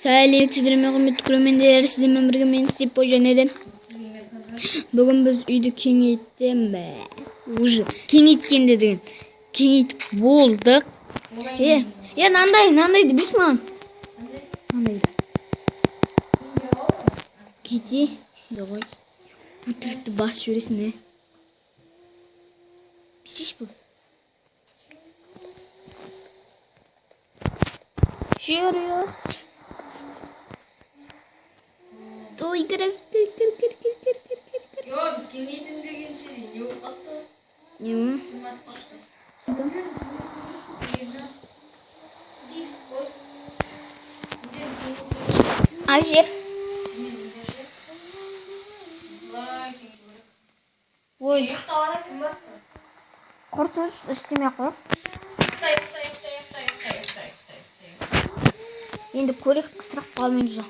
Сәлеметсіздер ме, құрметті көрермендер! Сіздермен бірге мен, Степо, және де бүгін біз үйді кеңейтеміз. Уже кеңейткенде деген кеңейтіп болдық. Е, е, мынандай, мынандайды берші маған. Мынандайды. Кете, сен де ғой. Өтірікті басып жібересің, е. Шеш бұл. Жүр. Ой, кір, кір, кір, кір, кір, кір, кір, кір. Yo, біз кеңейтім дегенше не болып қалды? Не о? Жиырма қалыпты. Стив, қой. А жер. Былай кеңейту керек. Ой, Ұйықтаған кім бар? құртыш істемей ақ қояйық. Ұйықта, ұйықта, ұйықта, ұйықта, ұйықта, ұйықта, ұйықта. Енді көрейік, қысырақ қалмаймыз ба.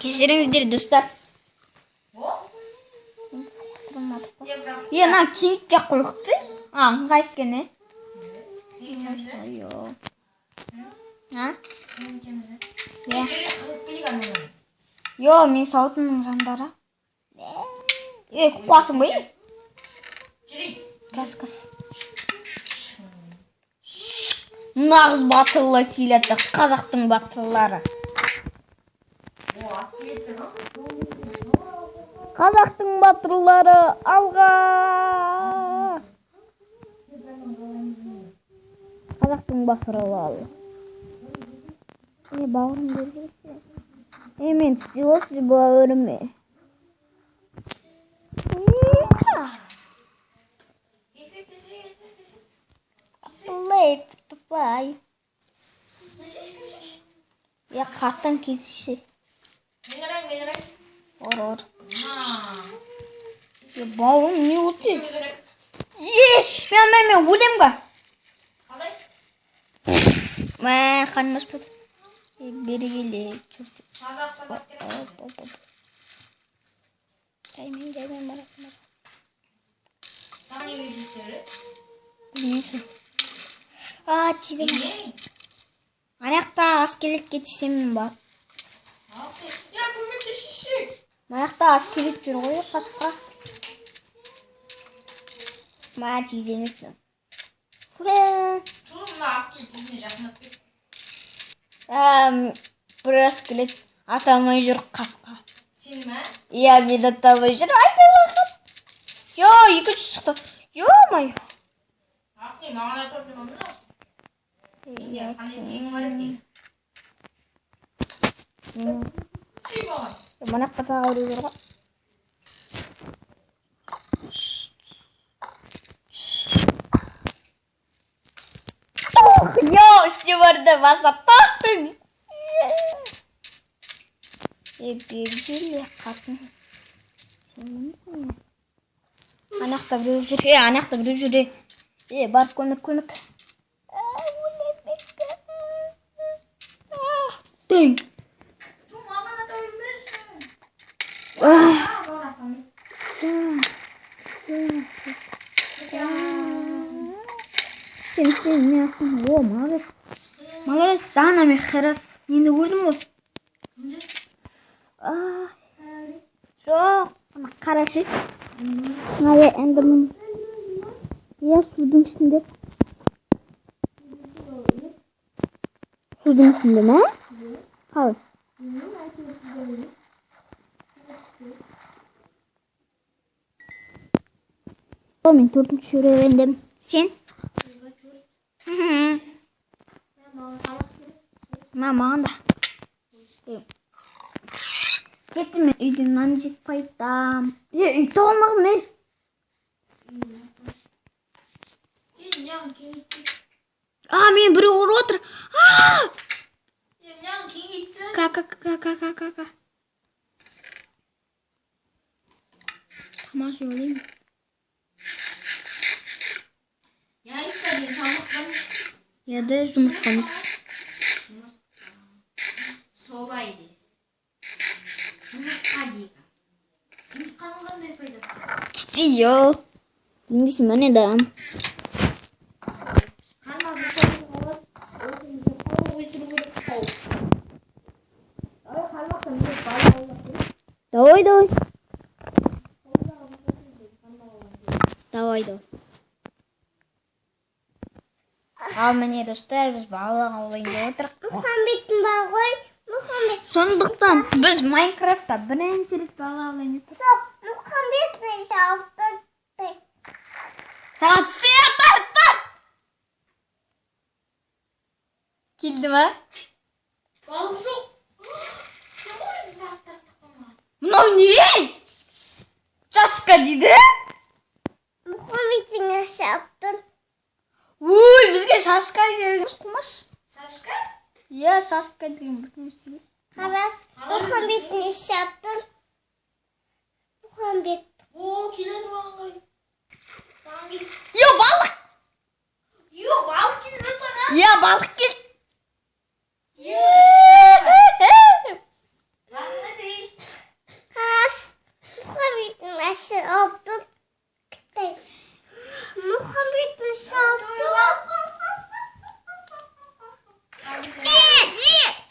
Кешіріңіздер, достар. О? Қыстырмадық па? Е, бірақ Е, мына кеңейтпей ақ қояйық та. А, ыңғайсыз екен, е. кеңейтеміз. Ой, а? Кеңейтеміз. Иә. Жерге қырылып келейік ананы. Йо, мен сауытымның жандары. Е, қуасың ба, е? Жүрейік. Кас, кас. Нағыз батырлар келеді, қазақтың батырлары. О, ас келіп тұр ма? Қазақтың батырлары алға! Қазақтың батырлары. Е, бауырым, бері келші. Е, мен істей осы бауырым. Кесе, кесе, кесе, кесе. Play, play. Шеш, шеш. Е, қаттан кесіші. Мен ұрайын, мен ұрайын. Ұр, ұр. На. Е, бауырым, не болды? Екеуміз ұрайық. Е, мен өлем ға. Қалай? Мә, қарным ашпады. Е, бері келе, черт. Садақ, садақ керек. Оп, оп, оп. Жаймен, жаймен баратын, баратын. Саған неге жүздері? Білмеймін сол. А, тиді. Не? Ана жақта скелетке түссем мен бар. Я, көмектесші. Мына жақта скелет жүр ғой, қасқа. Мә, тигіземепті. Хе. Ту, мына ас келіп өзіне жақындап кет. Бір скелет ата алмай жүр қасқа. Сені ме? Иә, мен ата алмай жүр. Айналайын. Йо, екінші шықты. Ё-моё. Ақ, не, маған ата алмай мына. Менде қандай ең бар екен? Сүй маған. Мына жақта тағы біреу жүр ғой. Ох, йо, үстіне барды, баса тақты. Е, бері келе, қатын. Сен кімсің? Ана жақта біреу жүр. Е, ана жақта біреу жүр. Е, е, барып көмек, көмек. А, өлемек. Тең. Ту, маған ата алмайсың. А, А, маған ата алмай. Сен, сен, мен астым. О, молодец. Молодец, жаңа мен хера нені көрдім ғой. Кімді? А, жоқ, ана қарашы. Мына эндермен. Иә, судың ішінде. Судың ішінде ме? Қалай? О, мен төртінші уровеньдемін. Сен? Мхм. Мә, маған да. Е. Кеттім мен үйден нан жеп қайтам. Е, үй таба алмадым, е. Кел, мынаған кеңейтсек. А, мен біреу ұрып отыр. А! Е, мынаған кеңейтсек. Ка, ка, ка, ка, ка, ка, ка. Тамақ жеп алайын. Яйца деген тамақ па? Я да жұмыртқа емес. Солай де. Жұмыртқа дейік. Жұмыртқаның қандай пайдасы? Кетейік. Білмейсің ба не да? Қармақ өлтіру керек. Давай қармақтан бір балық аулап келейік. Давай, давай. Давай, давай. Ал міне, достар, біз балық аулайын деп отырмық. Мұхамбеттің бар ғой. Мұхамбет. Сондықтан біз Майнкрафтта бірінші рет балық аулайын деп тұрмыз. Стоп. Мұхамбеттің жауапты. Саған түсті, тарт, тарт. Келді ма? Балық жоқ. Сен ғой өзің тарт тарттық қой. Мынау не? Чашка дейді. Мұхамбеттің жауапты. Ой, бізге шашка керек. Қумаш. Шашка? Иә, шашка деген бір нәрсе. Қарас. Мұхамбеттің жауапты. Мұхамбет. О, келеді маған қарай. Саған келді. Йо, балық. Йо, балық келді ме саған? Иә, балық келді. Рахмет, ей. Қарас. Мұхамбеттің жауапты. Қытай. Мұхамбеттің жауапты.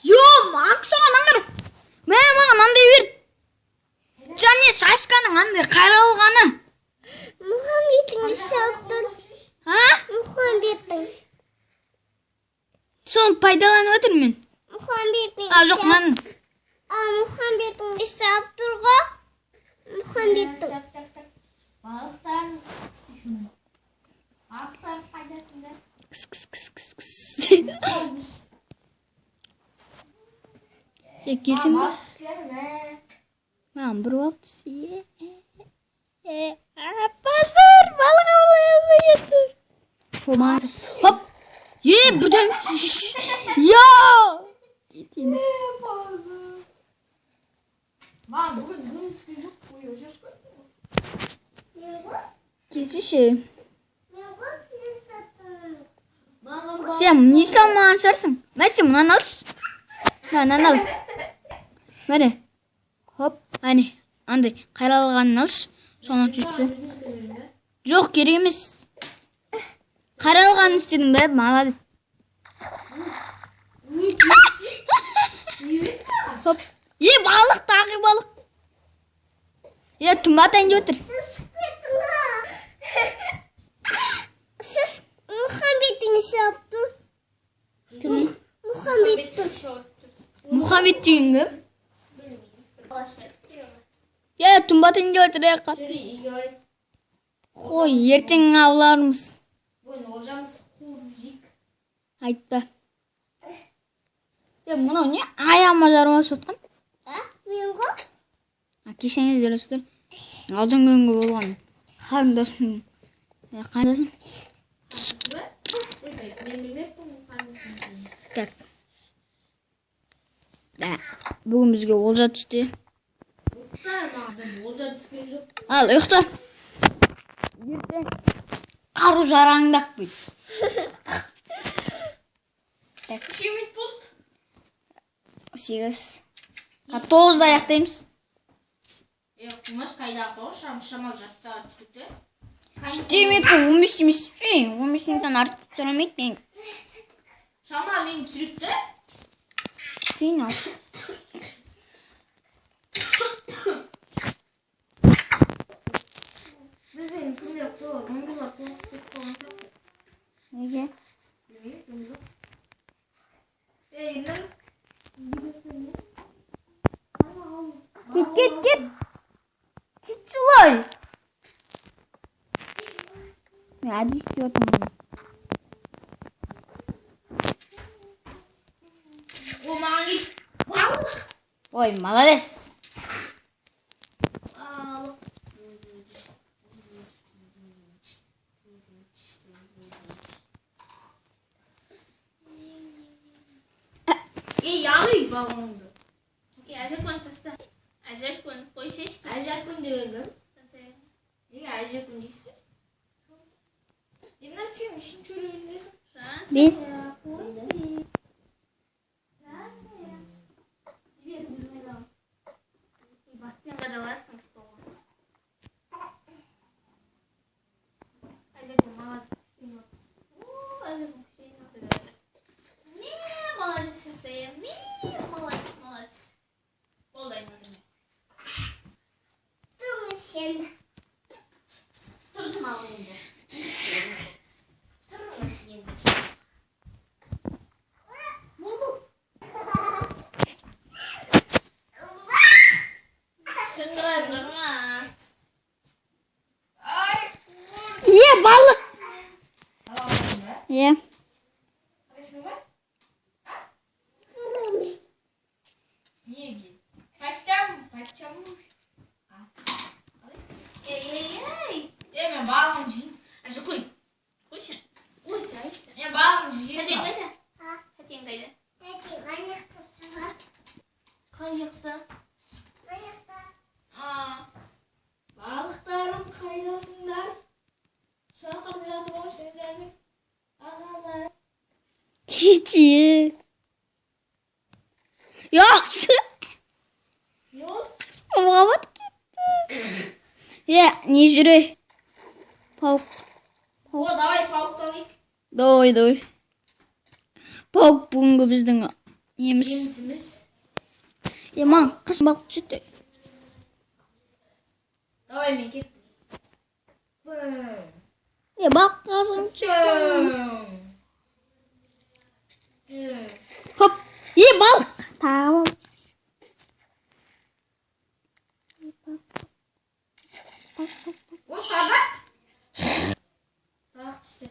Йо, маған соған аңғар. Мә, маған андай бер. Және шашканың андай қаралғаны. Мұхамбеттің жауапты. А? Мұхамбеттің. Соны пайдаланып отырмын мен. Мұхамбеттің. А, жоқ, мынаның. А, Мұхамбеттің жауапты ғой. Мұхамбеттің. Так, так, так. Балықтар істейсің. Балықтар пайдасында. Кс, кс, кс, кс, кс. Е, келсең бе? Балық түспеді ме? Маған бір уақыт түсті. Е, е, позор, балық аулай алмай жатыр. О, маған. Хоп. Е, бірден. Йо! Кет енді. Маған бүгін дым түскен жоқ. Ой, жүрші. Мен ғой. Келсеші. Мен ғой келсеттім. Маған балық. Сен не салмаған шығарсың. Мә, сен мынаны алшы. Мә, мынаны ал. Міне. Хоп, әне. Андай қаралғанын алшы. Соны сөйтші. Жоқ, керек емес. Қаралғанын істедің бе? Молодец. Не дейсің? Не берді? Хоп. Е, балық, тағы балық. Е, тұмбатайын деп отыр. Сіз кеттің ғой. Сіз Мұхамбеттің жауапты. Мұхамбеттің. Мұхаммед деген кім? Е, тұмбатайын деп отыр. Е, қат. Жүр, үйге барайық. Қой, ертең аулармыз. Бүгін олжамыз қуырып жейік. Айтпа. Е, мынау не? Аяғыма жармасып жатқан. А, мен ғой. А, кешіріңіздер, достар. Алдыңғы күнгі болған қарындасым. Е, қарындасым. Қарындасы ба? Ойбай, мен білмеппін қарындасым екенін. Так. Да. Бүгін бізге олжа түсті. Ұйықта, маған олжа түскен жоқ. Ал, ұйықта. Ертең қару жарағыңды ақ бүйт. Так, Неше минут болды? 8. А, 9-да аяқтаймыз. Е, Құмаш қайда қош, шамал жатта түсірді. Демек, 15 емес пе? 15 минуттан артық түсіре мен. Шамал енді түсірді. Жиын ал. Бізден кімдер қол, оңғылар қол кетіп қалған сияқты. Неге? Білмеймін, жоқ. Ей, Ернар. Кет, кет, кет. Кет солай. Мен әдейі істеп жатырмын. О, маған кел. Балық. Ой, молодец. Балық. Ей, яғи балығыңды. Әжекөн таста. Әжекөн қой шеш. Әжекүн деген кім? Неге әжекүн дейсіз? Ернар, сен үшінші өлімдесің. 5. Жібер, өзім аламын. Баспен қадаларсың столға. Әжекөн молодец. О, әжекөн күшейін. Не, молодец жасайым. Яқшы. Не болды? Суға батып кетті. Е, не жүре? Паук. О, давай паук алайық. Давай, давай. Паук бүгінгі біздің неміз. Жемісіміз. Е, маған қашан балық түседі? Давай мен кеттім. Е, балық қазғым түседі. Хоп. Е, балық. Тағы балық. О, садақ. Садақ түсті.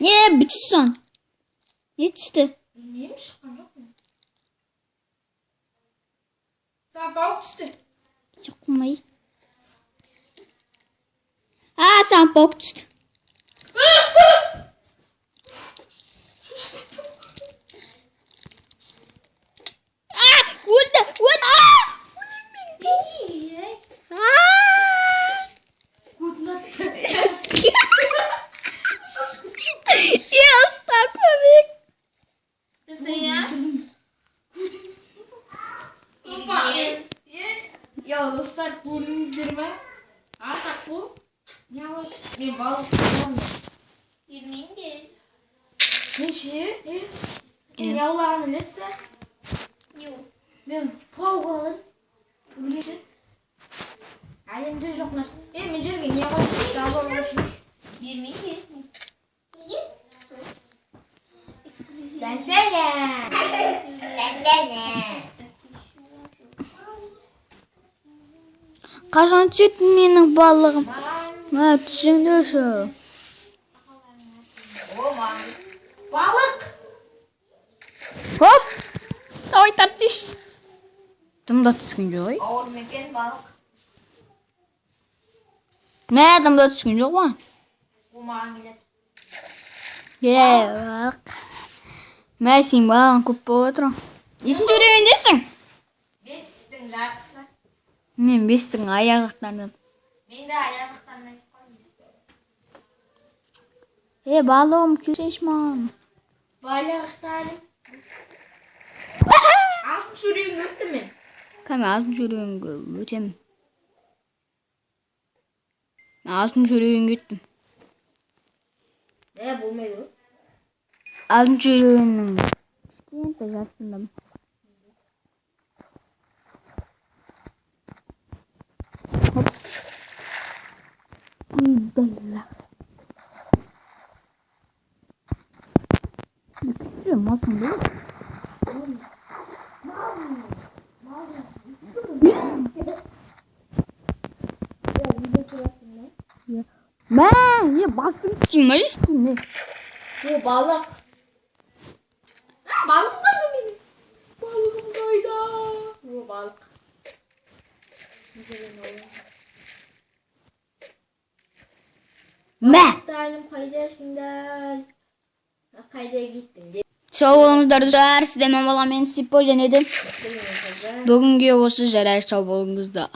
Не, бүтсін. Не түсті? Білмеймін, шыққан жоқпын. Саған паук түсті. Жоқ қылмай. А, саған паук түсті. А, өлді, өлді. А! Ей, А! Көтін атты. Е, ұста көмек. Жансая. Опа. Я, достар, көрдіңіздер ме? Атақ бұл. Не алады? Мен балық аламын. Бермейді. Мен ше, е, мен не аулағанымды білесіз бе? Не ол? Мен тауық алдым. Білесіз? Әлемде жоқ нәрсе. Е, мен жерге не қойдым? Жабылып қойшы. Бермейді. Неге? Эксклюзив. Дәнсәлем. Дәндәне. Қашан түседі менің балығым? Мә, түсіңдерші. О, маған. Балық. Хоп. Давай тартыш. Дым да түскен жоқ, ей. Ауыр ма екен балық? Мә, дым да түскен жоқ па? О, маған келеді. Е, балық. Мә, сен балығың көп болып отыр. Несінші уровеньдесің? Бестің жартысы. Мен бестің аяқ жақтарынан. Мен де аяқ жақтарынан кетіп қалдым. Е, балығым, келсеңші маған. Балықтарым. Алтыншы уровеньге өттім мен. Кәме алтыншы уровеньге өтемін. Мен алтыншы уровеньге өттім. Е, болмайды ғой. Алтыншы уровеньнің кішкентай жартысындамын. Хоп. Идеально. Күші, малсың ба? Мә, е, басың тимейсің не? О, балық. А, балығым қайда менің? Балығым қайда? О, балық. Не деген ол? Мә! Балықтарым қайдасыңдар? Қайда кеттің де? Сау болыңыздар, достар. Сіздермен болған мен Степо және де Сіздермен қызы. бүгінге осы жарай, сау болыңыздар.